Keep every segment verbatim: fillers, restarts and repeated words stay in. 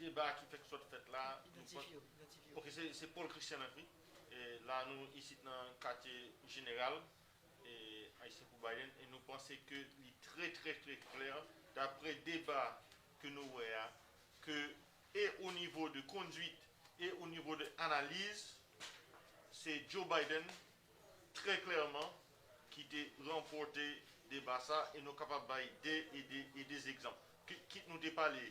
Deba ki fèk sot fèt la, nou panse, ok, se, se Paul Christian Henry. E la nou isit nan katye jeneral, e Ayisyen pou Biden, e nou panse ke li trè, trè, trè klè, dapre deba ke nou wè a, ke e o nivo de kondwit e o nivo de analiz, se Joe Biden trè klèman ki te ranpòte deba sa, e nou kapab bay de e de e de egzanp. Ki- Kit nou te pale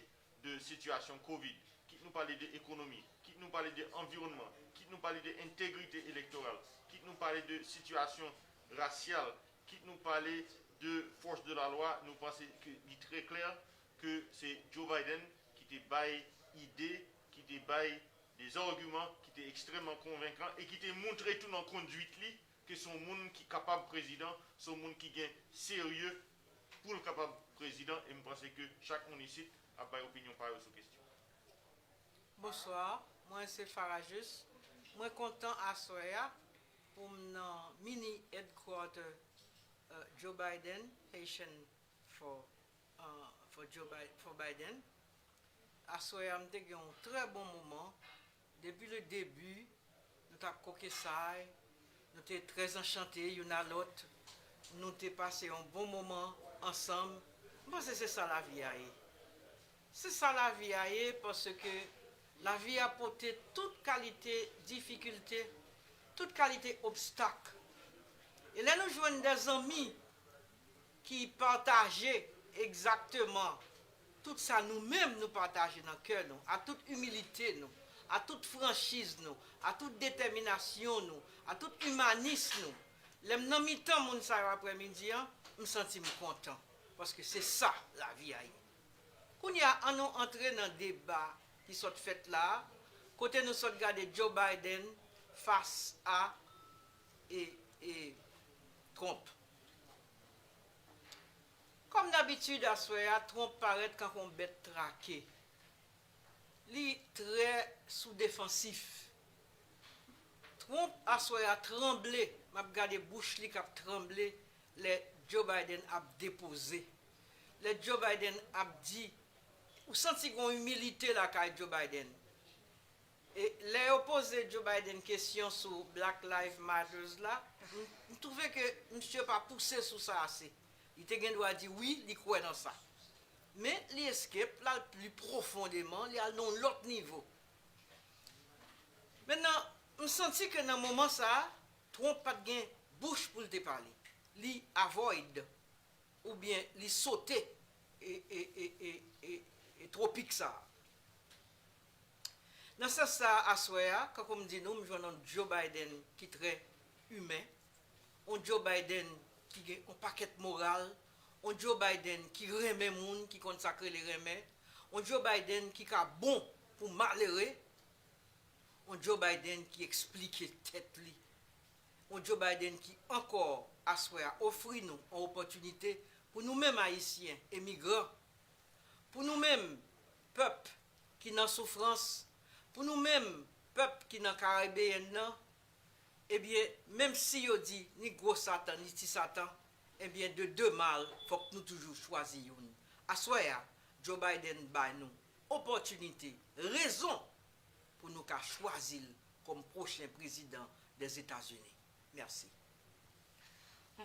de sitiyasyon kovid, kit nou pale de ekonomi, kit nou pale de anviwònman, kit nou pale de entegrite elektoral, kit nou pale de sitiyasyon rasyal, kit nou pale de fòs de la lwa, nou panse ke li trè klè ke se Joe Biden ki te bay ide, ki te bay de agiman ki te ekstrèmman konvenkan e ki te montre tou nan kondwit li ke se yon moun ki kapab prezidan, se yon moun ki gen serye pou l kapab prezidan, e m panse ke chak moun isit ap bay opinyon pa yo sou kesyon. Bonswa, mwen se Farajus. Mwen kontan aswè a pou m nan mini headquarter uh, Joe Biden, Haitian for, uh, for, Joe Bi- for Biden. Aswè a, m te gen yon trè bon moman. Depi le debi, nou t ap kokesay, nou te trè anchante youn a lòt, nou te pase yon bon moman ansanm. M panse se sa lavi a ye. Se sa lavi a ye, paske lavi a pote tout kalite difikilte, tout kalite obstak. E lè nou jwenn de zanmi ki pataje egzakteman tout sa nou menm nou pataje nan kè nou, a tout imilite nou, a tout franchiz nou, a tout detèminasyon nou, a tout imanis nou. Lè m nan mitan moun sa yo aprèmidi an, m santi m kontan, paske se sa lavi a ye. Kounye a, ann nou antre nan deba ki sot fèt la a, kote nou sot gade Joe Biden fas a e, e Trump. Kòm dabitid, aswè a, Trump parèt kankou yon bèt trake. Li trè sou defansif. Trump aswè a tranble, m ap gade bouch li k ap tranble lè Joe Biden ap depoze. Lè Joe Biden ap di, ou santi gen yon imilite lakay Joe Biden. E lè yo poze Joe Biden kesyon sou Black Lives Matters la, m, m twouve ke misye pa pouse sou sa ase. Li te gen dwa di wi, li kwè nan sa. Men li escape, l al pli pwofondeman, li al nan yon lòt nivo. Mentnan, m santi ke nan moman sa a, Trump pa t gen bouch pou l te pale. Li avoid, oubyen li sote e, e, e, e, e, e twopik sa a. Nan sans sa a, aswè a, kankou m di nou, m jwenn yon Joe Biden ki trè imen, yon Joe Biden ki gen yon pakèt moral, yon Joe Biden ki renmen moun, ki konn sa k rele renmen, yon Joe Biden ki ka bon pou malere, yon Joe Biden ki eksplike tèt li, yon Joe Biden ki ankò aswè a ofri nou yon opòtinite pou nou menm Ayisyen, emigran, pou nou menm pèp ki nan soufrans, pou nou menm pèp ki nan Karibeyèn nan, ebyen, menm si yo di ni gwo Satan, ni ti Satan, ebyen, de de mal, fòk nou toujou chwazi youn. Aswè a, Joe Biden bay nou opòtinite, rezon pou nou ka chwazi l kòm pwochen prezidan dèzetazini. Mèsi.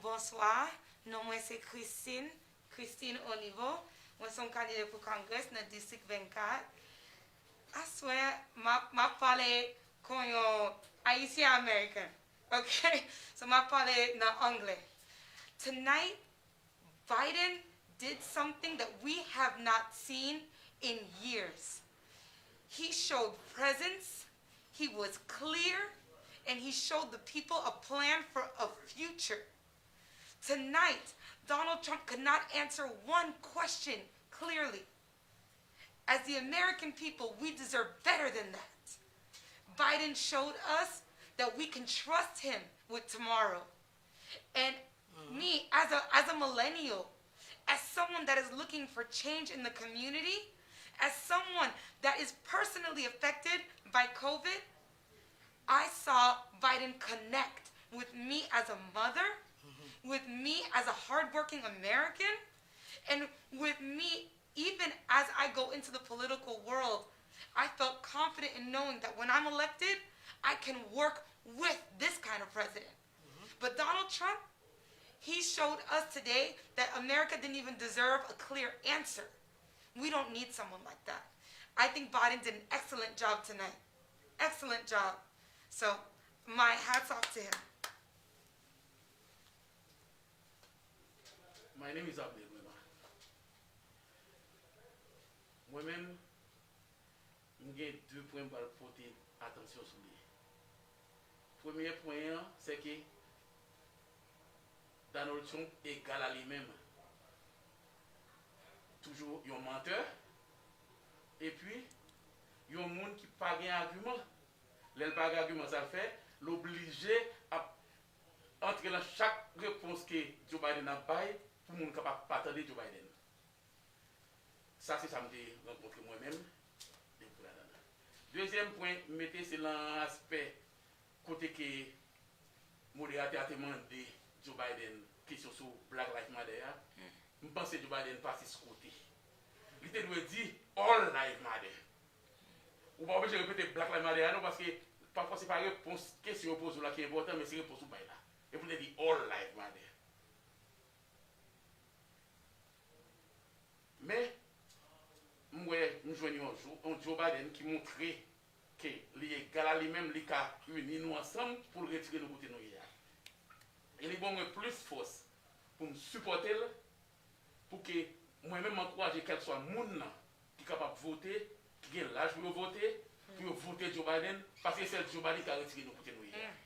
Bonswa, non mwen se Christine, Christine Olivo. Mwen se yon kandida pou Congress nan distrik vennkat. Aswè, m ap, m ap pale kon yon Ayisyen American. Ok? So m ap pale nan anglè. Tonight, Biden did something that we have not seen in years. He showed presence, he was clear, and he showed the people a plan for a future. Tonight, Donald Trump could not answer one question clearly. As the American people, we deserve better than that. Biden showed us that we can trust him with tomorrow. And me, as a, as a millennial, as someone that is looking for change in the community, as someone that is personally affected by COVID, I saw Biden connect with me as a mother, with me as a hardworking American, and with me even as I go into the political world I felt confident in knowing that when I'm elected, I can work with this kind of president. But Donald Trump, he showed us today that America didn't even deserve a clear answer. We don't need someone like that. I think Biden did an excellent job tonight. Excellent job. So, my hats off to him. My name is Abdel Mema. Mwen menm, m gen de pwen m pral pote atansyon sou li. Premye pwen an, se ke Donald Trump egal a li menm. Toujou yon mantè, epi yon moun ki pa gen agiman. Lè l pa gen agiman, sa l fè, l oblije ap antre nan chak repons ke Joe Biden ap bay pou moun kapab pa tande Joe Biden. Sa se sa m te rankontre mwen menm depi ladan l. Dezyèm pwen m mete se lan aspè kote ke moderatè a te mande Joe Biden kesyon sou Black Lives Matter a. M panse Joe Biden pase sou kote. Li te dwe di All Lives Matter. Ou pa oblije repete Black Lives Matter a non, paske pafwa se pa repons kesyon yo poze w la ki enpòtan, men se repons ou bay la. Epi w te di All Lives Matter. Men, m wè m jwenn yon, yon Joe Biden ki montre ke li egal a li menm, li ka ini nou ansanm pou l retire nou kote nou ye a. E li ban mwen plis fòs pou m sipòte l, pou ke mwen menm m ankouraje kèlkeswa moun nan ki kapab vote, ki gen laj pou yo vote, pou yo vote Joe Biden, paske sèl Joe Biden ka retire nou kote nou ye a.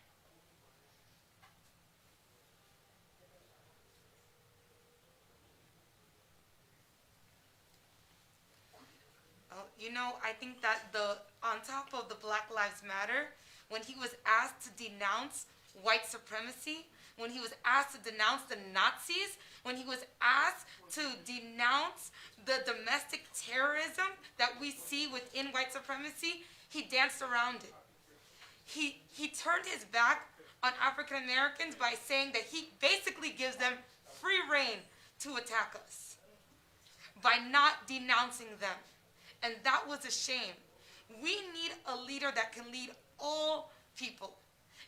You know, I think that the on top of the Black Lives Matter, when he was asked to denounce white supremacy, when he was asked to denounce the Nazis, when he was asked to denounce the domestic terrorism that we see within white supremacy, he danced around it. He he turned his back on African Americans by saying that he basically gives them free reign to attack us by not denouncing them. And that was a shame. We need a leader that can lead all people.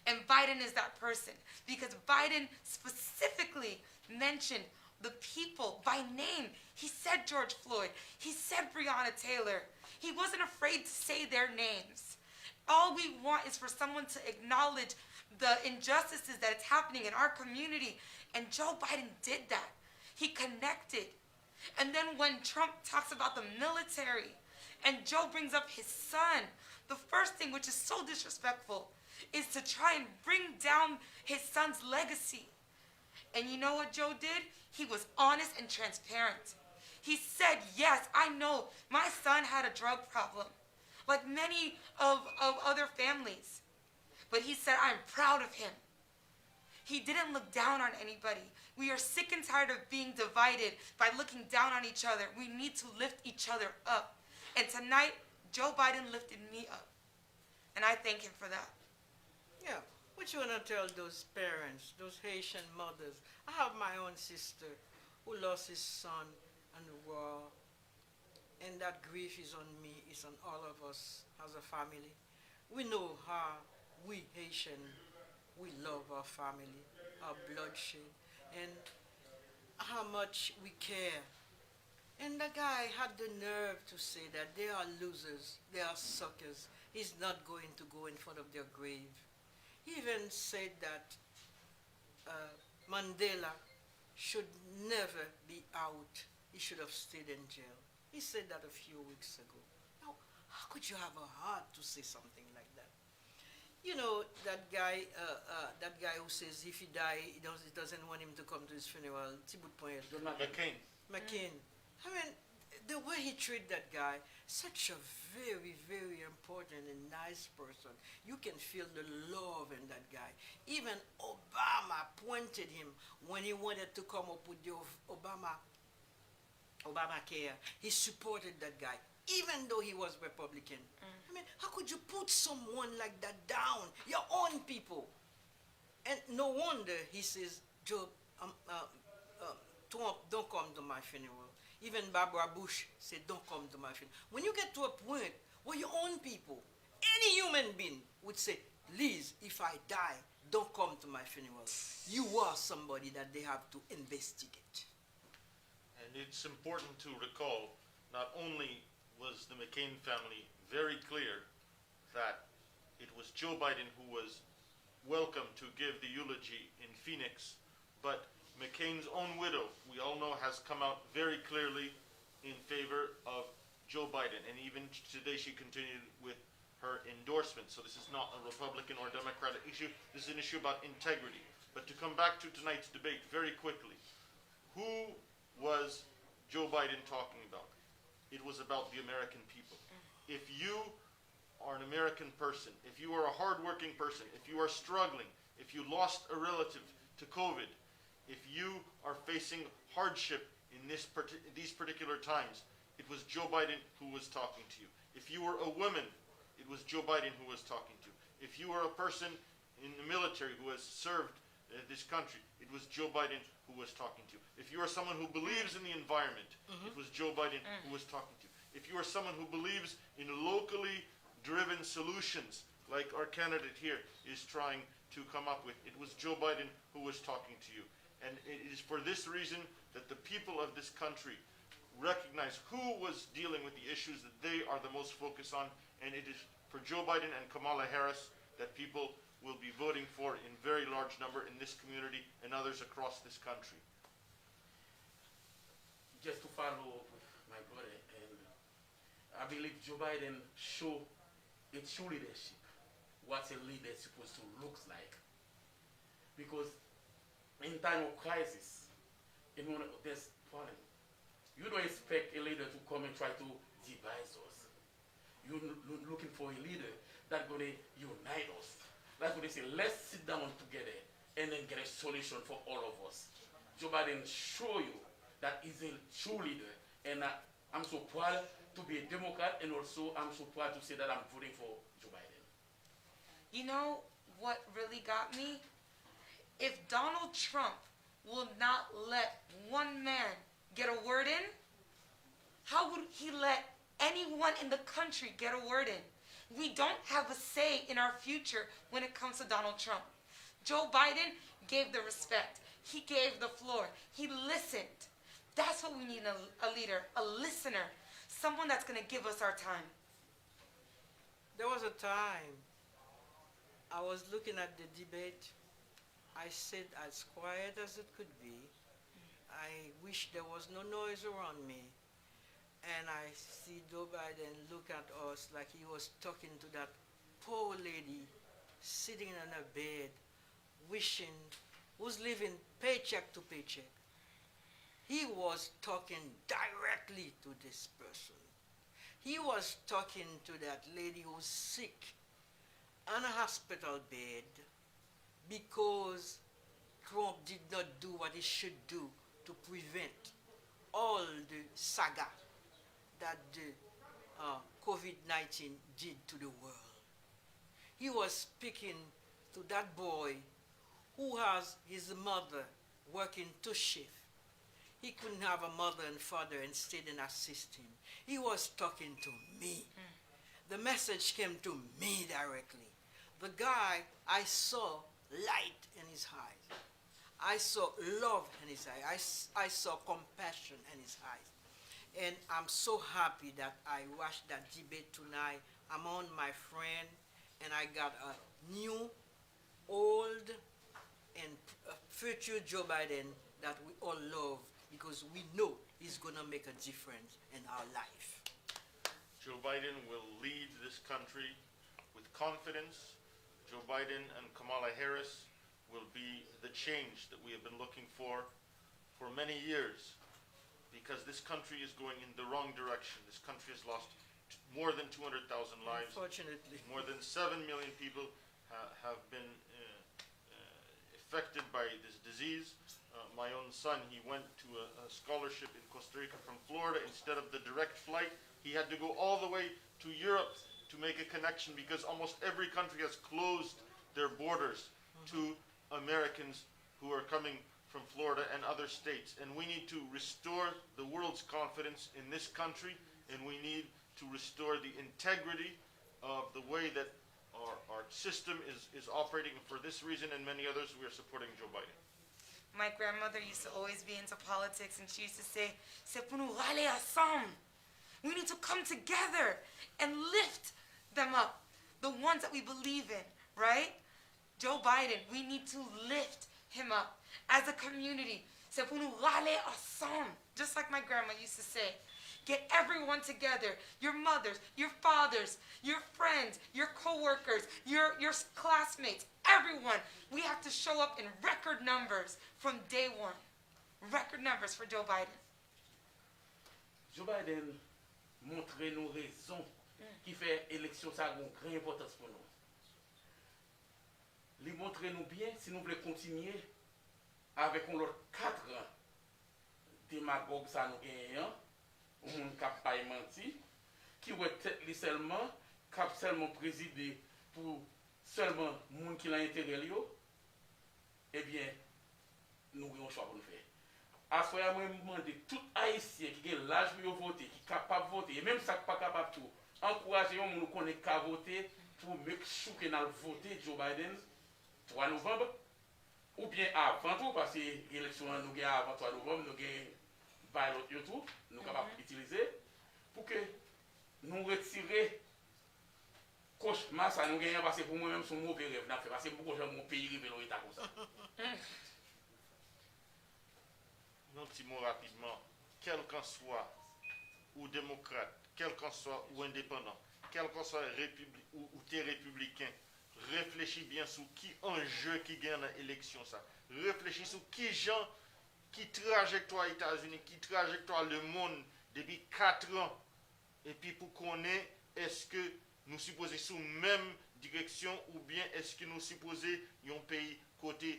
And Biden is that person because Biden specifically mentioned the people by name. He said George Floyd. He said Breonna Taylor. He wasn't afraid to say their names. All we want is for someone to acknowledge the injustices that it's happening in our community. And Joe Biden did that. He connected. And then when Trump talks about the military and Joe brings up his son, the first thing, which is so disrespectful, is to try and bring down his son's legacy. And you know what Joe did? He was honest and transparent. He said, "Yes, I know my son had a drug problem, like many of, of other families." But he said, "I'm proud of him." He didn't look down on anybody. We are sick and tired of being divided by looking down on each other. We need to lift each other up. And tonight, Joe Biden lifted me up. And I thank him for that. Yeah. What you want to tell those parents, those Haitian mothers? I have my own sister who lost his son in the war, and that grief is on me, it's on all of us as a family. We know how we Haitian, we love our family, our bloodshed, and how much we care. And the guy had the nerve to say that they are losers, they are suckers. He's not going to go in front of their grave. He even said that uh, Mandela should never be out. He should have stayed in jail. He said that a few weeks ago. Now, how could you have a heart to say something like that? You know, that guy, uh, uh, that guy who says if he die, he, does, he doesn't want him to come to his funeral, ti bout ponyèt. John McCain. McCain. I mean, the way he treat that guy, such a very, very important and nice person. You can feel the love in that guy. Even Obama appointed him when he wanted to come up with the Obama Obamacare. He supported that guy, even though he was Republican. I mean, how could you put someone like that down? Your own people. And no wonder he says, Joe, um, uh, uh, Trump, don't come to my funeral. Even Barbara Bush said, "Don't come to my funeral." When you get to a point where your own people, any human being, would say, "Please, if I die, don't come to my funeral," you are somebody that they have to investigate. And it's important to recall, not only was the McCain family very clear that it was Joe Biden who was welcome to give the eulogy in Phoenix, but McCain's own widow, we all know, has come out very clearly in favor of Joe Biden. And even today, she continued with her endorsement. So this is not a Republican or Democratic issue. This is an issue about integrity. But to come back to tonight's debate very quickly, who was Joe Biden talking about? It was about the American people. If you are an American person, if you are a hardworking person, if you are struggling, if you lost a relative to COVID, if you are facing hardship in this parti- these particular times, it was Joe Biden who was talking to you. If you were a woman, it was Joe Biden who was talking to you. If you are a person in the military who has served uh, this country, it was Joe Biden who was talking to you. If you are someone who believes in the environment, it was Joe Biden who was talking to you. If you are someone who believes in locally driven solutions, like our candidate here is trying to come up with, it was Joe Biden who was talking to you. And it is for this reason that the people of this country recognize who was dealing with the issues that they are the most focused on, and it is for Joe Biden and Kamala Harris that people will be voting for in very large number in this community and others across this country. Just to follow up with my brother, and I believe Joe Biden show a true leadership, what a leader is supposed to look like. Because in time of crisis, in when there's problem, you don't expect a leader to come and try to divide us. You're looking for a leader that's gonna unite us. That's gonna say, let's sit down together and then get a solution for all of us. Joe Biden show you that he's a true leader, and I, I'm so proud to be a Democrat, and also I'm so proud to say that I'm voting for Joe Biden. You know what really got me? If Donald Trump will not let one man get a word in, how would he let anyone in the country get a word in? We don't have a say in our future when it comes to Donald Trump. Joe Biden gave the respect, he gave the floor, he listened. That's what we need in a, a leader, a listener, someone that's going to give us our time. There was a time I was looking at the debate. I sat as quiet as it could be. I wish there was no noise around me. And I see Joe Biden look at us like he was talking to that poor lady sitting on her bed, wishing, who's living paycheck to paycheck. He was talking directly to this person. He was talking to that lady who's sick on a hospital bed because Trump did not do what he should do to prevent all the saga that the uh, COVID nineteen did to the world. He was speaking to that boy who has his mother working two shifts. He couldn't have a mother and father and stayed and assist him. He was talking to me. The message came to me directly. The guy, I saw light in his eyes. I saw love in his eyes. I, I saw compassion in his eyes. And I'm so happy that I watched that debate tonight. I'm on my friend, and I got a new old and future Joe Biden that we all love because we know he's going to make a difference in our life. Joe Biden will lead this country with confidence. Joe Biden and Kamala Harris will be the change that we have been looking for for many years because this country is going in the wrong direction. This country has lost more than two hundred thousand lives. Unfortunately. More than seven million people ha- have been uh, uh, affected by this disease. Uh, my own son, he went to a, a scholarship in Costa Rica from Florida. Instead of the direct flight, he had to go all the way to Europe to make a connection because almost every country has closed their borders to Americans who are coming from Florida and other states. And we need to restore the world's confidence in this country, and we need to restore the integrity of the way that our, our system is, is operating. And for this reason and many others, we are supporting Joe Biden. My grandmother used to always be into politics, and she used to say, "Se pou nou rale ansanm. We need to come together and lift them up, the ones that we believe in, right?" Joe Biden, we need to lift him up as a community. Se pou nou rale ansanm, just like my grandma used to say. Get everyone together, your mothers, your fathers, your friends, your coworkers, your, your classmates, everyone. We have to show up in record numbers from day one. Record numbers for Joe Biden. Joe Biden montre nou rezon ki fè eleksyon sa a gen yon gran enpòtans pou nou. Li montre nou byen si nou vle kontinye avèk yon lòt kat an demagòg sa nou genyen an, yon moun k ap bay manti, ki wè tèt li sèlman, k ap sèlman prezide pou sèlman moun ki nan enterè l yo, ebyen, nou gen yon chwa pou n fè. Aswè a, mwen mande tout Ayisyen ki gen laj pou yo vote, ki kapab vote, e menm sa k pa kapab tou, ankouraje yon moun ou konnen k ka vote pou make sure ke n al vote Joe Biden twa novanm, oubyen avan tou, paske eleksyon an nou gen avan twa novanm, nou gen ballot yo tou, nou kapab itilize, pou ke nou retire kochma sa nou genyen an, paske pou mwen menm, se yon move rèv n ap fè, paske m poko janm wè yon peyi rive nan yon eta konsa. Yon ti mo rapidman, kèlkanswa ou demokrat, kèlkanswa ou endepandan, kèlkanswa repibli, ou, ou te repibliken, reflechi byen sou ki anje ki gen nan eleksyon sa. Reflechi sou ki jan, ki trajektwa Etazini, ki trajektwa lemonn depi kat an, epi pou konnen èske nou sipoze sou menm direksyon oubyen èske nou sipoze yon peyi kote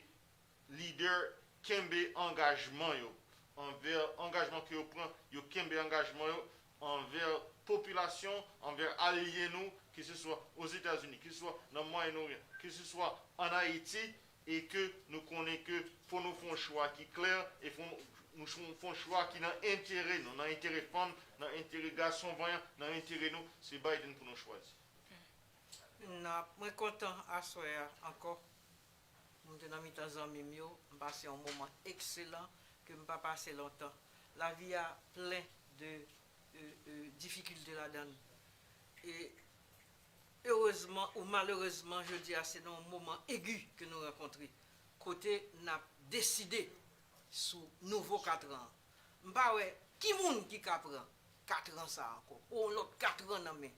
lidè kenbe angajman yo anvè angajman ke yo pran, yo kenbe angajman yo anvè popilasyon, anvè alye nou, keseswa Ozetazini, keseswa nan Mwayen Oryan, keseswa ann Ayiti, e ke nou konnen ke fò nou fè yon chwa ki klè, e fò nou fè yon chwa ki nan enterè nou, nan enterè fanm, nan enterè gason vanyan, nan enterè nou, se Biden pou nou chwazi. N ap, mwen kontan aswè a ankò. Mwen te nan mitan zanmi m yo, m pase yon moman ekselan ke m pa pase lontan. Lavi a plen de e, e, difikilte ladan l. E erezman ou malerezman, jodi a se nan yon moman egi ke nou rankontre, kote n ap deside sou nouvo katran an. M pa wè ki moun ki ka pran katran sa a ankò, ou yon lòt katran nan men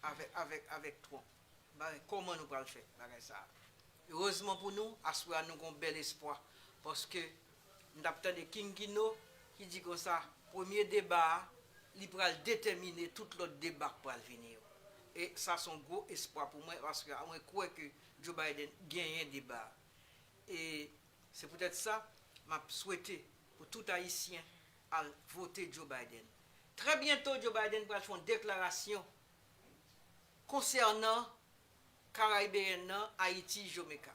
avèk, avèk, avèk Trump. M pa wè kòman nou pral fè bagay sa a. Erezman pou nou, aswè a nou gen yon bèl espwa, paske m t ap tande King Kino ki di konsa, premye deba a, li pral detèmine tout lòt deba k pral vini yo. E sa se yon gwo espwa pou mwen, paske mwen kwè ke Joe Biden genyen deba a. E se poutèt sa, m ap swete pou tout Ayisyen al vote Joe Biden. Trè byento, Joe Biden pral fè yon deklarasyon konsènan Karaybeyen nan, Ayiti, Jamaica.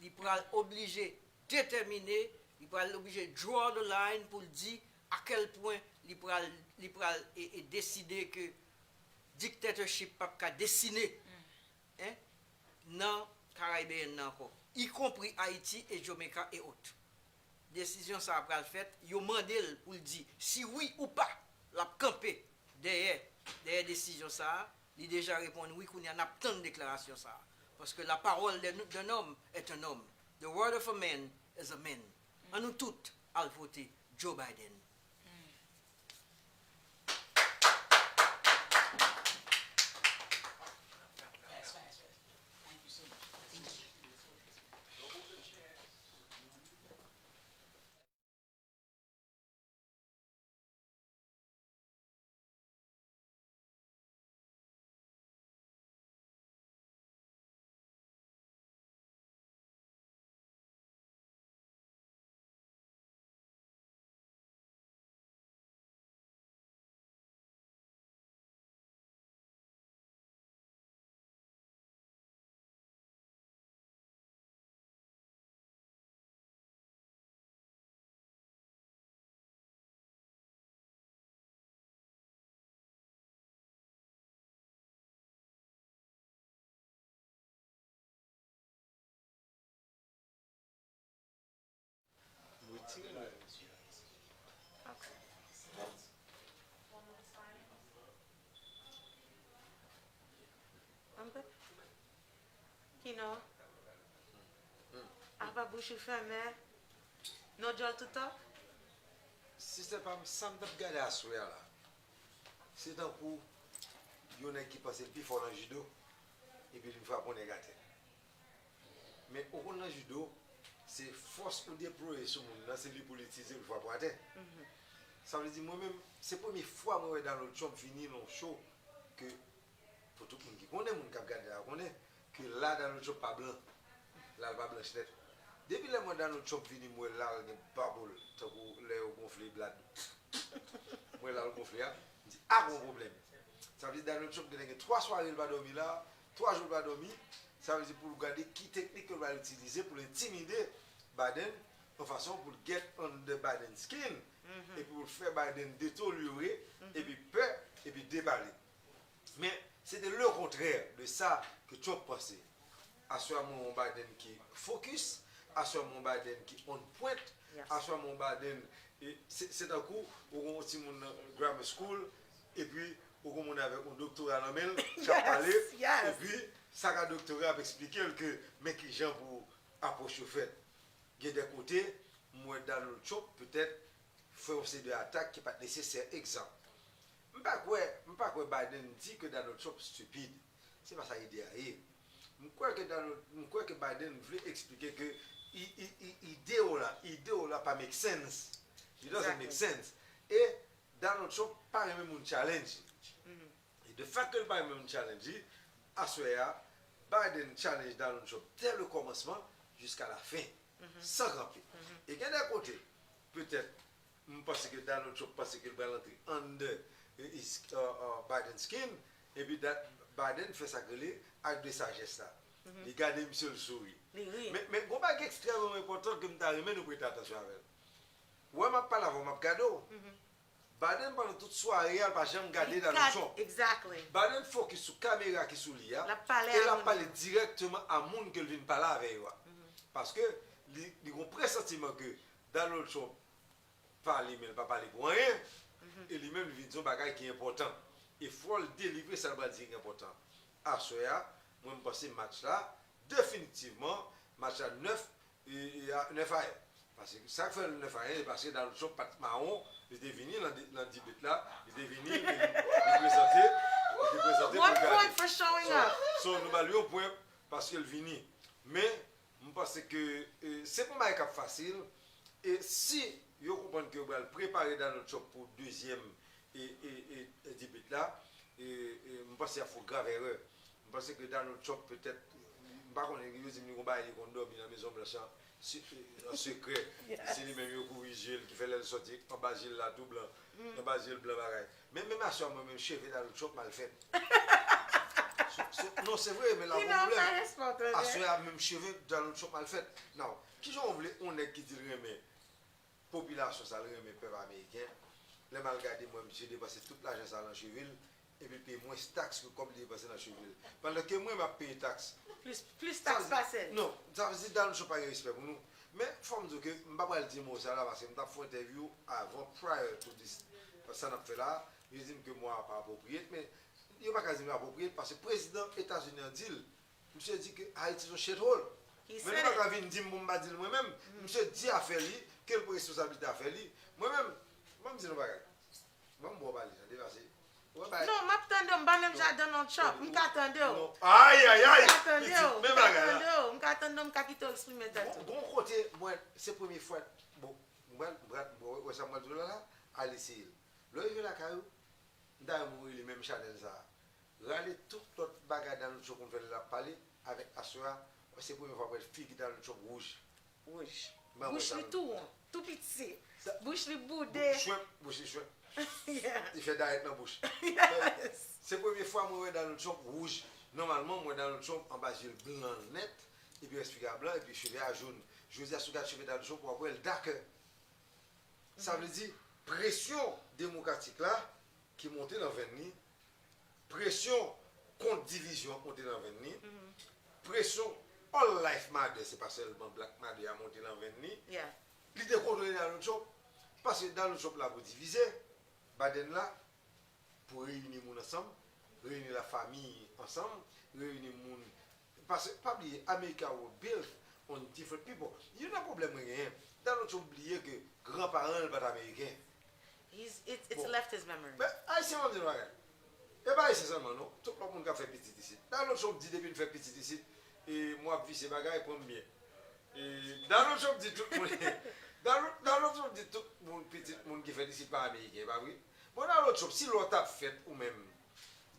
Li pral oblije detèmine, li pral oblije draw the line pou l di a kèl pwen li pral, li pral e, e deside ke dictatorship p ap ka desine en, nan Karaybeyen nan ankò, ikonpri Ayiti e Jamaica e ot. Desizyon sa a pral fèt, yo mande l pou l di si wi ou pa l ap kanpe dèyè, dèyè desizyon sa a. Li deja reponn wi, kounye a n ap tann deklarasyon sa a. Paske la parole d'un homme est un homme. The word of a man is a man. An nou tout al vote Joe Biden. Ok. Ann pè. Kino. Apa bouch ou fèmen. Non djòl toutan. Sistè pa m, sa m t ap gade aswè a la, se tankou yon nèg ki panse l pi fò nan jido, epi l vin frape yon nèg atè. Men ou konn nan jido, se fòs ou deplwaye sou moun nan, se li pou l itilize pou l frape w atè. Sa vle di, mwen menm, se premye fwa mwen wè Donald Trump vini nan yon show ke, pou tout moun ki konnen, moun k ap gade la konnen, ke la Donald Trump pa blan. La l pa blanch nèt. Depi lè mwen Donald Trump vini, m wè la l gen babou l, tankou lè yo gonfle blad. M wè la l gonfle a, m di, a, gon pwoblèm. Sa vle di Donald Trump genlè gen twa sware l pa dòmi la, twa jou l pa dòmi. Sa vle di pou l gade ki teknik ke l pral itilize pou l entimide Biden, yon fason pou l get under Biden skin, epi pou l fè Biden detolore, epi pè, epi depale. Men, se te le kontrè de sa ke Trump panse. Aswè a, mwen wè yon Biden ki focus, aswè a, mwen wè yon Biden ki on point, aswè a, mwen wè yon Biden, e, se, se tankou ou gen yon timoun nan grammar school, epi ou gen yon moun avèk yon doktora nan men l, k ap pale, epi sa ka doktora ap eksplike l ke men kijan pou apwòch yo fèt. Gen de kote, m wè Donald Trump petèt fè yon seri de atak ki pa t nesesè. Egzanp, m pa kwè, m pa kwè Biden di ke Donald Trump stupid. Se pa sa ide a ye. M kwè ke Donald, m kwè ke Biden vle eksplike ke i, i, i, ide w la, ide w la pa make sense. It doesn't make sense. E Donald Trump pa renmen moun challenge. E de fact ke l pa renmen moun challenge li, aswè a, Biden challenge Donald Trump dès le commencement jusqu'à la fin, san kanpe. E gen de kote, petèt, m panse ke Donald Trump panse ke l pral antre under his, uh, uh, Biden skin, epi Biden fè sa k rele acte de sagesse la. Li gade misye, l souri. Men, men gon bagay ekstrèmeman enpòtan ke m ta renmen nou prete atansyon avè l. Wè m ap pale avè w, m ap gade w. Biden, pandan tout sware a, l pa janm gade Donald Trump. Biden fokis sou kamera ki sou li a, e l ap pale dirèkteman a moun ke l vin pale avè yo a. Paske li, li gon presantiman ke Donald Trump pale, men l pa pale pou anyen, e li menm li vin di yon bagay ki enpòtan. E fò l delivre sa l pral di ki enpòtan. Aswè a, mwen, m panse match la, definitivman, match la nèf, e, e, a, nèf a en. Paske sa k fè l nèf a en, se paske Donald Trump pa t mawon, li te vini nan, nan debate la, li te vini, li, li prezante, li te prezante pou l gade. So, so, nou ba l yon pwen paske l vini. Men, m panse ke, e, se pa yon bagay k ap fasil, e si yo konprann ke yo pral prepare Donald Trump pou dezyèm e, e, e, e debate la, e, e, m panse y ap fè yon grav erè. M panse ke Donald Trump petèt, m pa konnen, yo di m li gon bagay li konn dòmi nan Mezon Blanch an, se, e, an sekrè. Se li menm yo kouri je l, ki fè lè l sòti, anba je l la tou blan, anba je l blan bagay. Men, menm aswè a, mwen menm cheve Donald Trump mal fèt. Se, se, non, se vre, men la gon pwoblèm. Aswè a, menm cheve Donald Trump mal fèt. Now, kijan w vle yon nèg ki di l renmen popilasyon sa, l renmen pèp ameriken. Lè m al gade, m wè misye depanse tout lajan sa nan cheve l, epi l peye mwens taks ke kòb li depanse nan cheve l. Pandan ke mwen, m ap peye taks. Plis, plis taks pase l. Non, sa vle di Donald Trump pa gen respè pou nou. Men, fò m di w ke m pa pral di mo sa la, paske m t ap fè yon entèvyou avan, prior to this, sa n ap fè la, yo di m ke mo a pa apwopriye, men yo pa ka di m apwopriye, paske prezidan Etazini an di l, Misye di ke Haiti is a shithole. Men li pa ka vin di m pou m pa di l mwen menm. Misye di afè li, ke l pran responsablite afè li. Mwen menm, ban m di nou bagay. Ban m ba w pale, tande, pase. Non, m ap tande w, m pa menm jan ak Donald Trump. M ka tande w. Ayayay! M ka tande w, m ka tande w, m ka tande w, m ka kite w eksprime tèt ou. Gon kote, mwen, se premye fwa, bon, mwen, mwen, mwen, wè sa mwen di w la la, al eseye l. Lè w rive lakay ou, m ta renmen w rele menm chanèl sa a. Rale tout lòt bagay Donald Trump konn fè lè l ap pale avèk aswè a, se premye fwa m wè figi Donald Trump wouj. Wouj. Bouch li tou won, tou piti. Bouch li boude. Bouch li chwenp, bouch li chwenp. Li fè dayèt nan bouch. Se premye fwa mwen wè Donald Trump wouj. Nòmalman, m wè Donald Trump anba je l blan nèt, epi rès figi a blan, epi cheve a jòn. Jodi a, si w gade cheve Donald Trump, w ap wè l dakè. Sa vle di, presyon demokratik la ki monte nan venn li, presyon kont divizyon ap monte nan venn li, presyon all life matter, se pa sèlman black matter a monte nan venn li. Li te kontwole Donald Trump, paske Donald Trump la pou divize, Biden la pou reyini moun ansanm, reyini lafanmi ansanm, reyini moun. Paske, pa bliye, America was built on different people. Youn nan pwoblèm mwen genyen, Donald Trump bliye ke granparan l pa t Ameriken. He's it's it's a leftist memory. Men Ayisyen, m ap di nou bagay. E pa Ayisyen sèlman non, tout lòt moun k ap fè pitit isit. Donald Trump di depi n fè pitit isit, e mwen ap visye bagay, pran m byen. E Donald Trump di tout moun, Donald, Donald Trump di tout moun, pitit moun ki fèt isit pa Ameriken, e pa vre? Bon, Donald Trump, si lè w t ap fèt ou menm,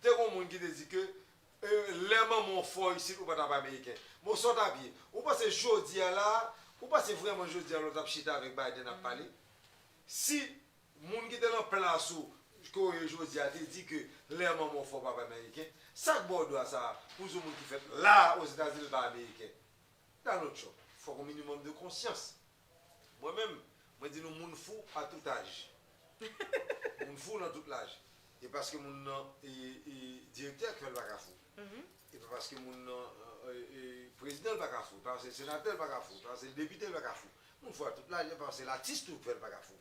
te gen yon moun ki te di ke e, lè manman w fò isit, ou pa t ap Ameriken. Bon, sa w t ap ye? Ou panse jodi a la, ou panse vrèman jodi a lè w t ap chita avèk Biden ap pale? Si moun ki te nan plas ou, ke w ye jodi a, te di ke lè manman w fò w p ap Ameriken, sa k ba w dwa sa a pou di yon moun ki fèt la Ozetazini l pa Ameriken? Donald Trump, fòk yon minimòm de konsyans. Mwen menm, mwen di nou moun fou a tout aj. Moun fou nan tout laj. E paske moun nan e, e direktè k fè l pa ka fou. E pa paske moun nan e, e prezidan l pa ka fou, e pa paske senatè l pa ka fou, e pa paske depite l pa ka fou. Moun fou a tout laj, e pa paske latis tou k fè l pa ka fou.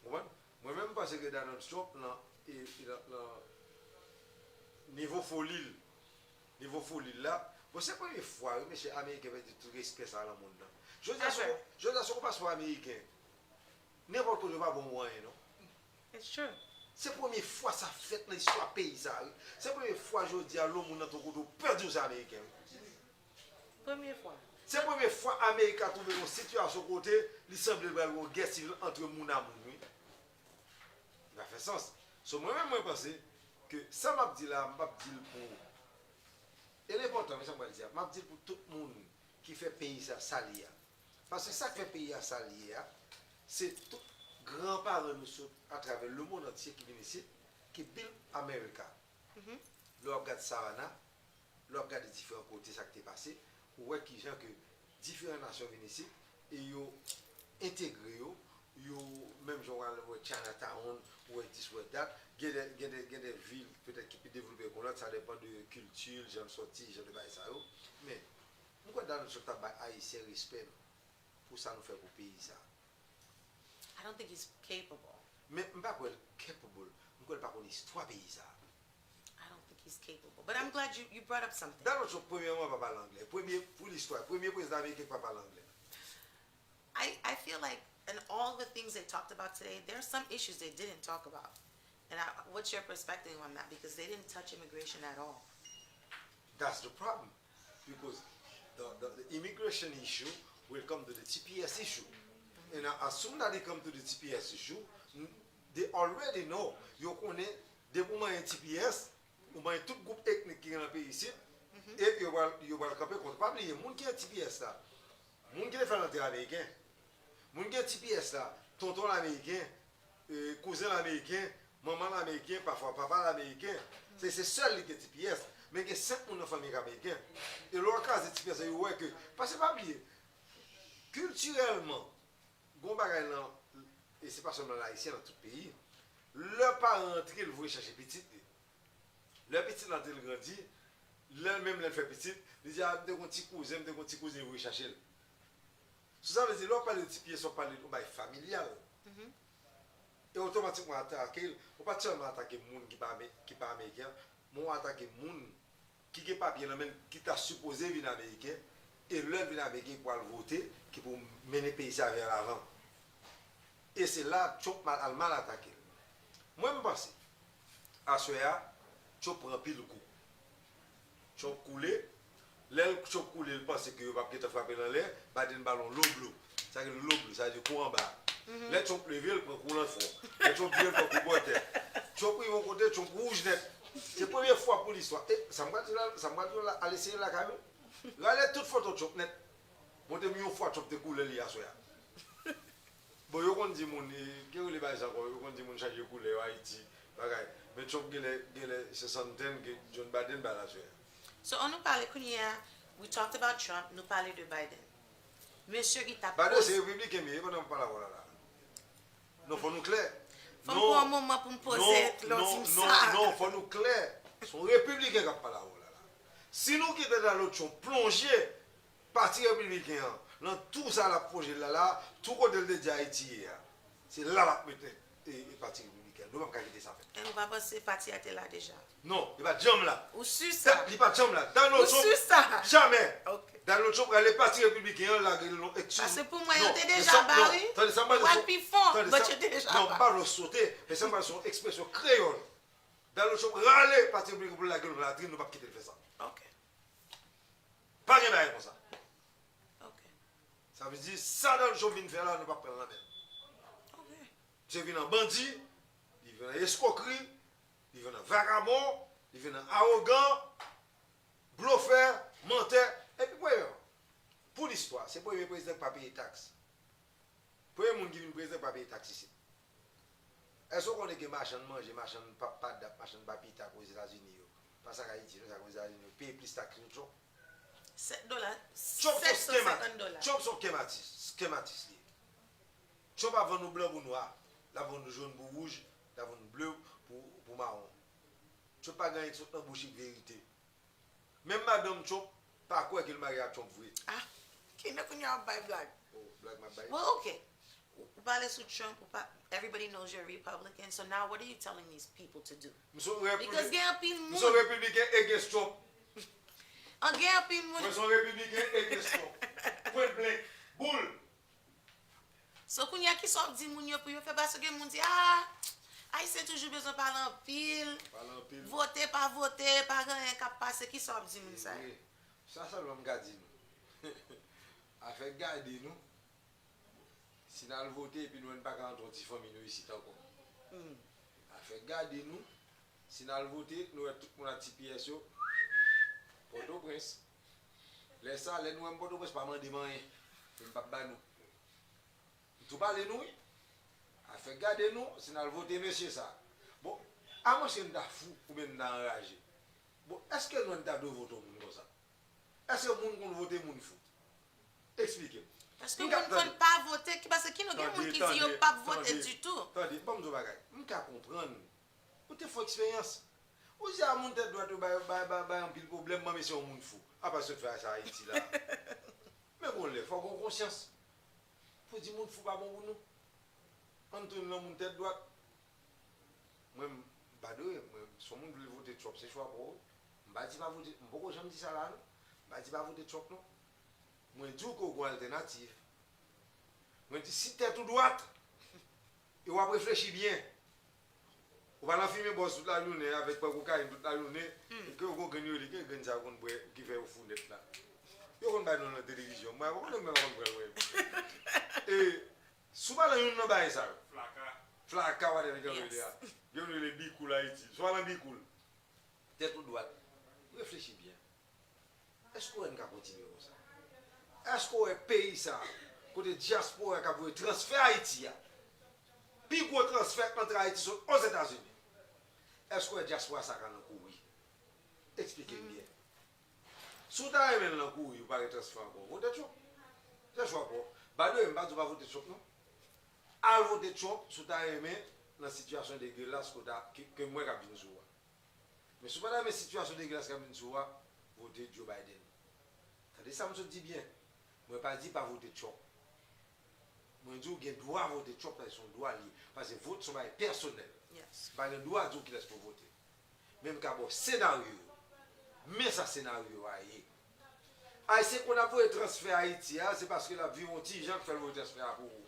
Konprann? Mwen menm, m panse ke Donald Trump nan e, e nan, nan nivo foli l, nivo foli l la, bon, se premye fwa, wi, mesye, Ameriken pèdi tout respè sa a nan mond lan. Jodi a, si w, jodi a, si w pa sou Ameriken, nenpòt kote yo pa bon ou anyen, non. It's true. Se premye fwa sa fèt nan istwa peyi sa a, wi. Se premye fwa jodi a, lè yon moun nan ton kote w pèdi w se Ameriken, wi. Premye fwa. Se premye fwa Amerik a twouve l yon sitiyasyon kote li sanble l pral gen yon gè sivil antre moun a moun, wi. Li pa fè sans. So, mwen menm, mwen panse ke sa m ap di la, m p ap di l pou. E l enpòtan, men sa m pral di a, m ap di l pou tout moun ki fè peyi sa sa l ye a. Paske sa k fè peyi a sa l ye a, se tout granparan nou sot atravè lemonn antye ki vin isit, ki build America. Lè w ap gad Savannah, lè w ap gade diferan kote sa k te pase, ou wè kijan ke diferan nasyon vin isit e yo entegre yo, yo, menm jan w al wè Chinatown, ou wè this, ou wè that, gen de, gen de, gen de vil petèt ki pi devlope ke lòt, sa depann de kilti l, jan l sòti, jan de bagay sa yo. Men, m kwè Donald Trump t ap bay Ayisyen respè nou pou sa nou fè pou peyi sa. I don't think he's capable. Men m pa kwè l capable. M kwè l pa konn istwa peyi sa. I don't think he's capable. But I'm glad you, you brought up something. Donald Trump, premyèman, pa pale anglè. Premye, pou listwa, premye prezidan ameriken ki pa pale anglè. I, I feel like in all the things they talked about today, there are some issues they didn't talk about. And I, what's your perspective on that? Because they didn't touch immigration at all. That's the problem. Because the, the, the immigration issue will come to the T P S issue. And as soon as they come to the T P S issue, they already know. Yo konnen, depi w manyen T P S, ou manyen tout gwoup etnik ki gen nan peyi isit, e yo pral, yo pral kanpe kont. Pa bliye, moun ki gen T P S la, moun ki te fè l antre ameriken, moun ki gen T P S la, tonton l ameriken, e, kouzen l ameriken, manman l ameriken, pafwa papa l ameriken. Se, se sèl li gen T P S. Men gen senk moun nan fanmi k ameriken. E lè w kraze T P S la, yo wè ke, paske pa bliye, kiltirèlman, gon bagay nan, e se pa sèlman Ayisyen, nan tout peyi, lè paran antre, l voye chache pitit li. Lè pitit la antre, l grandi, lè l menm lè l fè pitit, li di, a, m te gon ti kouzen, m te gon ti kouzin, voye chache l. So sa vle di, lè w pale de T P S, w ap pale de yon bagay familyal. E otomatikman atake l, ou pa t sèlman atake moun ki pa, ki pa ameriken, men w atake moun ki gen papye nan men l, ki ta sipoze vin ameriken, e lè l vin ameriken, ki pral vote, ki pou mennen peyi sa vè lavan. E se la Trump mal, al mal atake l. Mwen, m panse, aswè a, Trump pran anpil kou. Trump koule. Lè l Trump koule, l panse ke yo p ap gentan frape l anlè, Biden ba l yon low blow. Sa ki low blow, sa vle di kou anba. Lè Trump leve, l pran kou nan fwon. Lè Trump vire, l pran kou bò tèt. Trump rive yon kote, Trump wouj nèt. Se premye fwa pou listwa. E sa m pral di w la, sa m pral di w la, al eseye l lakay ou. Rale tout foto Trump nèt. Montre m yon fwa Trump te koule li aswè a. Bon, yo konn di moun, e, gen rele bagay sa ankò, yo konn di moun chanje koulè yo Ayiti, bagay. Men Trump genlè, genlè se suntan ke Joe Biden ba l aswè a. So, ann nou pale kounye a, we talked about Trump, nou pale de Biden. Mesye ki t ap Biden se repibliken m ye, e pandan m ap pale avè w la la. Non, fò nou klè. Fò m pran yon moman pou m poze lè w di m sa. Non, non, fò nou klè. Se yon repibliken k ap pale avè w la la. Si nou kite Donald Trump plonje Pati Repibliken an Nan tou sa l ap pwonje l la, la, tou kote l te di Ayiti ye a, se la l ap mete e, e Pati Repibliken. Nou p ap ka kite sa fèt. E nou pa panse pati a te la deja? Non, li pa t janm la. Ou si sa? Li pa t janm la. Donald Ou Trump, si sa? Jamè. Ok. Donald Trump rale Pati Repibliken an, lage l non, excuse. Paske pou mwen, yo te deja bare. Tande sa m pral Yo te deja bare. Non, m pa vle w sote, men sa m pral se yon ekspresyon kreyòl. Donald Trump rale Pati Repibliken pou l lage l nan latrin, nou p ap kite l fè sa. Ok. Pa gen bagay konsa. Ok. Sa vle di, sa Donald Trump vin fè la, nou p ap pran l nan men l. Ok. Misye vin an bandi, li vin an eskwokri, li vin an vagabon, li vin an awogan, blofè, mantè, epi premyèman, pou listwa, se premye prezidan ki pa peye taks. Premye moun ki vin prezidan ki pa peye taks isit. Èske w konnen gen machann manje, machann pap padap, machann papita k Ozetazini yo? Pa sa k Ayiti, non, sa k Ozetazini yo peye plis taks ke Trump. Sèt dola. Trump se yon scam Sèt dola. Trump se yon scam artist, scam artist li ye. Trump ap vann nou blan pou nwa, l ap vann nou jòn pou wouj, l ap vann nou ble pou, pou mawon. Trump pa gen anyen ki sot nan bouch li k verite. Menm madanm Trump pa kwè ke l marye ak Trump vre. Ah, Kenneth kounye a w ap bay blag. Oh, blag m ap bay. Well, ok. Ou ou pale sou Trump, ou pa, everybody knows you're a Republican, so now what are you telling these people to do? M se yon Because Repibli- gen anpil m se yon moun. Repibliken against Trump. An gen anpil moun. Mwen se yon Repibliken against Trump. Point blank. Boul. So kounye a kisa w ap di moun yo pou yo fè, paske gen moun di, ah, Ayisyen toujou bezwen pale anpil. Pale anpil. Vote pa vote, pa gen anyen k ap pase, kisa w ap di moun sa yo? Sa sèlman m ka di nou. Afè gade nou. Si n al vote epi nou wè n pa ka antre yon ti fanmi nou isit ankò. Afè gade nou. Si n al vote, nou wè tout moun ak ti pyès yo. Pòtoprens. Lè sa, lè nou wè m Pòtoprens, pa mande m anyen. Pou m p ap ba nou. M tou pale nou wi. Afè gade nou, si n al vote mesye sa. Bon, amwenske n ta fou oubyen n ta anraje. Bon, èske nou wè n ta dwe vote yon moun konsa? Èske moun konn vote moun fou? Eksplike m. Paske moun konn pa vote, ki paske ki nou gen moun ki di yo p ap vote ditou. Tande, ban m di w bagay. M ka konprann. Ou te fè eksperyans. Ou di a moun tèt dwat yo bay, bay, bay, bay anpil pwoblèm, manmi se yon moun fou. Apa sot fè sa Ayiti la. Men gon lè, fò gon konsyans. Pou di moun fou pa bon pou nou. Ann tounen nan moun tèt dwat. Mwen, m- by the way, mwen, si yon moun vle vote Trump, se chwa pa w. M pa di pa vote, m poko janm di sa la non. M pa di pa vote Trump non. Mwen di w ke w gon altènativ. Mwen di si tèt ou dwat, e w ap reflechi byen. Ou pa nan fimen bòz tout lajounen avèk pran kokayin tout lajounen, ke w gon grenn yo li, ke grenn sa yo konn bwè ki fè yo fou nèt la. Yo konn bay non nan televizyon, mwen pa konnen mwen pa konn pran mwen. E, si w pa nan youn nan bagay sa yo, flaka, whatever gen rele a, gen rele bikoul Ayiti, si w pa nan bikoul, tèt ou dwat, reflechi byen. Èske w wè n ka kontinye konsa? Èske w wè peyi sa a, kote dyaspora k ap voye transfè Ayiti a, pi gwo transfè antre Ayiti sot Ozetazini? Èske w wè dyaspora sa a ka nan kouri? Eksplike m byen. Si w ta renmen l nan kouri, ou pa gen transfè ankò, vote Trump. Se chwa pa w. By the way, m pa di w pa vote Trump non. Al vote Trump si w ta renmen nan sitiyasyon degelas ke w ta, ke, ke m wè k ap vin sou ou a. Men si w pa ta renmen sitiyasyon degelas k ap vin sou ou a, vote Joe Biden. Tande sa m sot di byen. Mwen pa di pa vote Trump. Mwen di w gen dwa vote Trump, paske se yon dwa li ye. Paske vot se yon bagay pèsonèl. M pa gen dwa di w kilès pou w vote. Men m ka ba w senaryo yo. Men sa senaryo a ye. Ayisyen konn ap voye transfè Ayiti a, se paske l ap viv yon ti jan k fè l voye transfè a pou ou.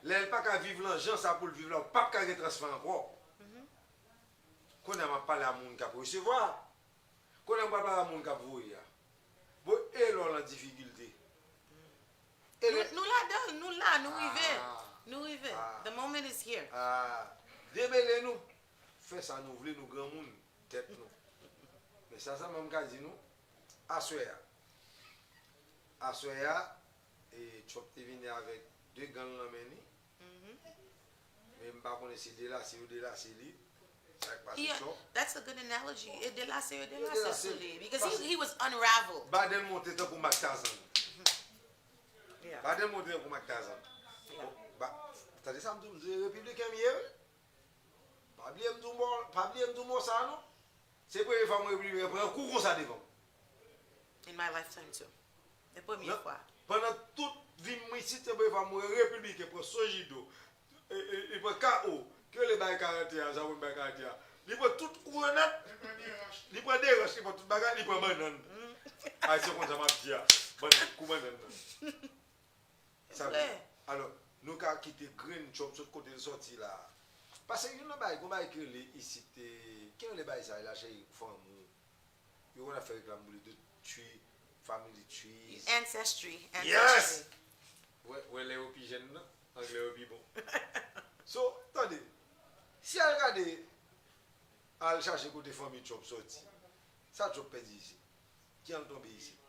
Lè l pa ka viv lan jan sa pou l viv la, ou p ap ka gen transfè ankò. Kounye a m ap pale a moun k ap resevwa. Kounye a m pral pale a moun k ap voye a. Bon, e lè w lan difikilte? E lè Nou, nou ladan l, nou la, nou rive. Nou rive. The moment is here. Ah, demele nou. Fè sa nou vle, nou granmoun, tèt nou. Men sa sèlman m ka di nou, aswè a. Aswè a, e Trump te vini avèk de gang nan men li. Men m pa konnen si delase yo delase li. Sa k pase Yeah, Trump. That's a good analogy. E delase yo delase sou li. Because he, he was unraveled. Biden monte tankou Mak Tazan. Yeah. Biden monte tankou Mak Tazan. Bon, ba, tande sa m di w, m di w, repibliken m ye, wi. Pa bliye m di w mo, pa bliye m di w mo sa a, non. Se premye fwa m wè repibliken pran kou konsa devan m. In my lifetime too. Se premye fwa. Pandan tout vi m isit, se premye fwa m wè repibliken pran Sojido, e, e, li pran K O, ki rele bay karante a, sa mwen bay karante a. Li pran tout grenad, li pran deranch, li pran tout bagay, li pran bannann. Ayisyen konn sa m ap di a. Bannann, kou bannann nan. Sa vle, alò, nou ka kite grenn Trump sot kote l sòti la. Paske youn nan bagay, gon bagay ki rele isit, ki rele bagay sa, la cheri fanm ou. Yo konn ap fè reklam pou li de tree, family trees. Ancestry. Yes! Wè, wè lè yo pi jèn nan, anglè yo pi bon. So, tande, si al gade, al chache kote fanmi Trump sòti. Sa Trump pèdi isit? Ki an l tonbe isit?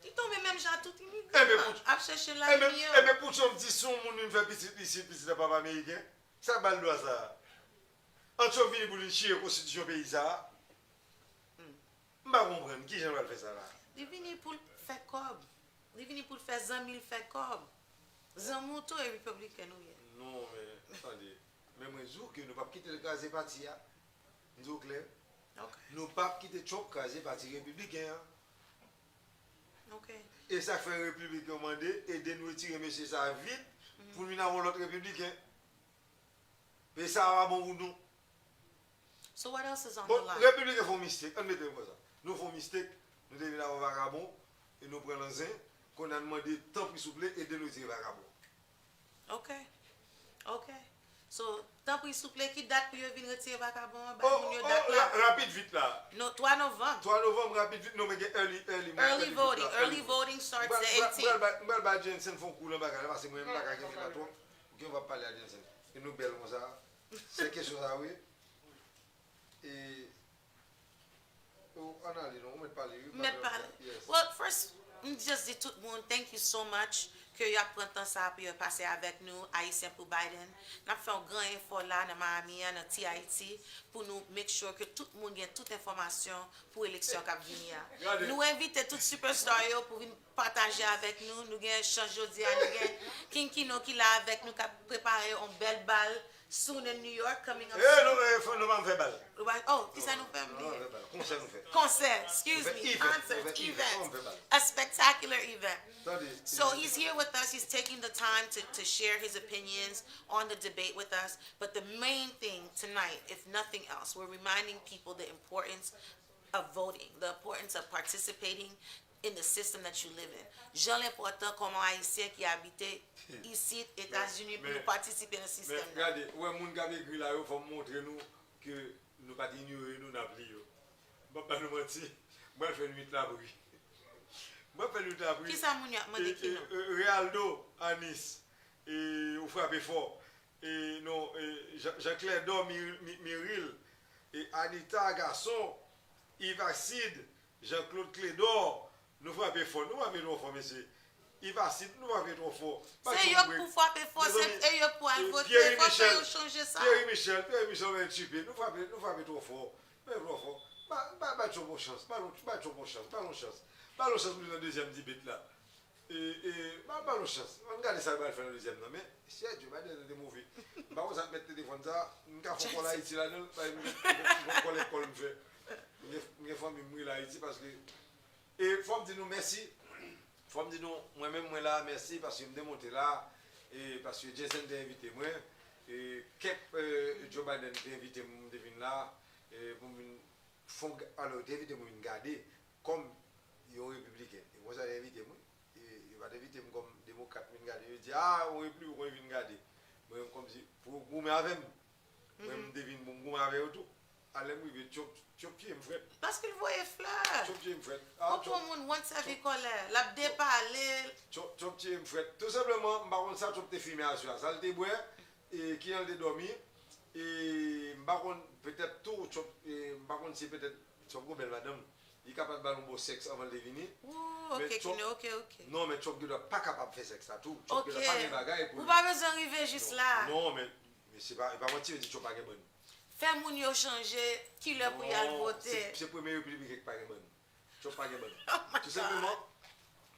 Li tonbe menm jan ak tout imigran. Ap chèche lavi miyò. Enben pou Trump di si yon moun vin fè pitit isit, pitit ap ap ameriken, sa ba l dwa sa a? An Trump vini pou l vin chire konstitisyon peyi sa a? M pa konprann kijan l pral fè sa la. Li vini pou l fè kòb. Li vini pou l fè zanmi l fè kòb. Zanmi w tou e repibliken ou ye. Non, men, tande. Men mwen di w ke nou p ap kite l kraze pati a. M di w klè. Nou p ap kite Trump kraze pati repibliken an. E sa k fè repibliken yo mande, ede n retire mesye sa a vit pou n vin avè yon lòt repibliken. Peyi sa a pa bon pou nou. So what else is on the line? Bon, repibliken fè yon mistake, ann mete l konsa. Nou fè yon mistake, nou te vin avè vagabon, e nou pran nan zen, kounye a n mande, tanpri souple, ede n retire vagabon. Ok. Ok. So, tanpri souple, ki dat pou yo vin retire vagabon an? Bay moun yo dat la. Rapid vit la. Non, twa novanm. Twa novanm, rapid vit. Non, men gen early, early, early voting. Early voting starts the eighteenth. M pral bay Jensen fè yon kou nan bagay la, paske mwen, m pa ka kenbe la twòp. Ok, w ap pale a Jensen. E nou bèl konsa. Se kesyon sa, wi. E, oh, ann ale non, ou mèt pale, wi. M mèt pale. Well, first, m just di tout moun, thank you so much ke y ap pran tan sa pou yo pase avèk nou, Ayisyen pou Biden. N ap fè yon gran efò la nan Miami an, nan T I T, pou nou make sure ke tout moun gen tout enfòmasyon pou eleksyon k ap vini a. Nou envite tout superstar yo pou vin pataje avèk nou. Nou gen chans jodi a, nou gen King Kino ki la avèk nou, k ap prepare yon bèl bal soon in New York, coming up soon. Eh, nou, eh, nou pa fè bal. Oh, kisa nou fè, m bliye. Konsè nou fè. Konsè, excuse me, concert, event, a spectacular event. So he's here with us, he's taking the time to, to share his opinions on the debate with us, but the main thing tonight, if nothing else, we're reminding people the importance of voting, the importance of participating in the system that you live in. Jan l enpòtan kòman Ayisyen ki abite isit, Etazini, pou nou patisipe nan sistèm nan. Men gade, ou wè moun k ap ekri la yo, fò m montre nou ke nou pa t inyore nou, n ap li yo. M p ap ba nou manti, m pral fè nwit labri. M pral fè nwit labri. Kisa moun yo ap mande, Kino? Realdo, Anis, ou frape fò. E non, e, Jean, Jean Clédor, Miril, Anita, gason, Yves Acide, Jean Claude Clédor, nou frape fò, nou frape twò fò, mesye. Yves Acide, nou frape twò fò. Se yo k pou frape fò, se yo k pou al vote, fò fè yo chanje sa. Pierre Michel, Pierre Michel, nou frape, nou frape twò fò. Frape twò fò. Ba, ba, ba Trump yon chans, ba, ba Trump yon chans, ba l yon chans. Ba l yon chans pou li nan dezyèm debate la. E, e, ba, ba l yon chans. Ann gade sa l pral fè nan dezyèm nan. Men, chè, Joe Biden te move. M pa konn sa k mèt telefòn sa. M ka fè kòl Ayiti ladan l. M gon kòl lekòl m fè. M gen, m gen fanmi m rele Ayiti paske. E fò m di nou mèsi. Fò m di nou, mwen menm, mwen la, mèsi paske m te monte la. E paske Jensen te envite mwen. E kèk, e, Joe Biden te envite m, m te vin la. E pou m vin fon, alò, yo te envite mwen vin gade kòm yon repibliken. E konsa yo envite mwen. E yo pa t envite m kòm demokrat vin gade. Yo di, a, yon repibliken vin gade. Mwen menm kòmsi, pou yo goumen avè m. Mwen menm m te vin pou m goumen avè yo tou. A lè m rive, Trump, Trump tiye m frèt. Paske l voye flè. Trump tiye m frèt. Ou pran moun once every kòlè. L ap depale. Trump, Trump tiye m frèt. Tou senpleman, m pa konn sa Trump te fimen aswè a. Sa l te bwè, e kijan l te dòmi. E m pa konn, petèt tou, Trump, e m pa konn si petèt Trump gon bèl madanm. Li kapab ba l yon bon sèks anvan l te vini. Woo, ok, Kino, ok, ok. Non, men Trump gendwa pa kapab fè sèks la tou. Trump gendwa pa gen bagay pou li. Ou pa bezwen rive jis la. Non, men, men se pa, e pa manti yo di Trump pa gen bann. Fè moun yo chanje kilè pou y al vote. Non, se, se premye repibliken ki pa gen bann. Trump pa gen bann. Tou senpleman,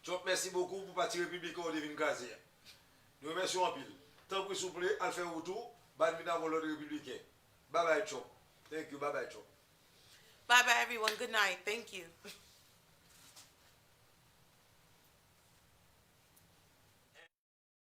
Trump, mèsi bokou pou pati repibliken w te vin kraze a. Nou remèsye w anpil. Tanpri, souple, al fè wout ou, ba n vin avè yon lòt repibliken. Bye bye, Trump. Thank you, bye bye, Trump. Bye bye, everyone. Good night. Thank you.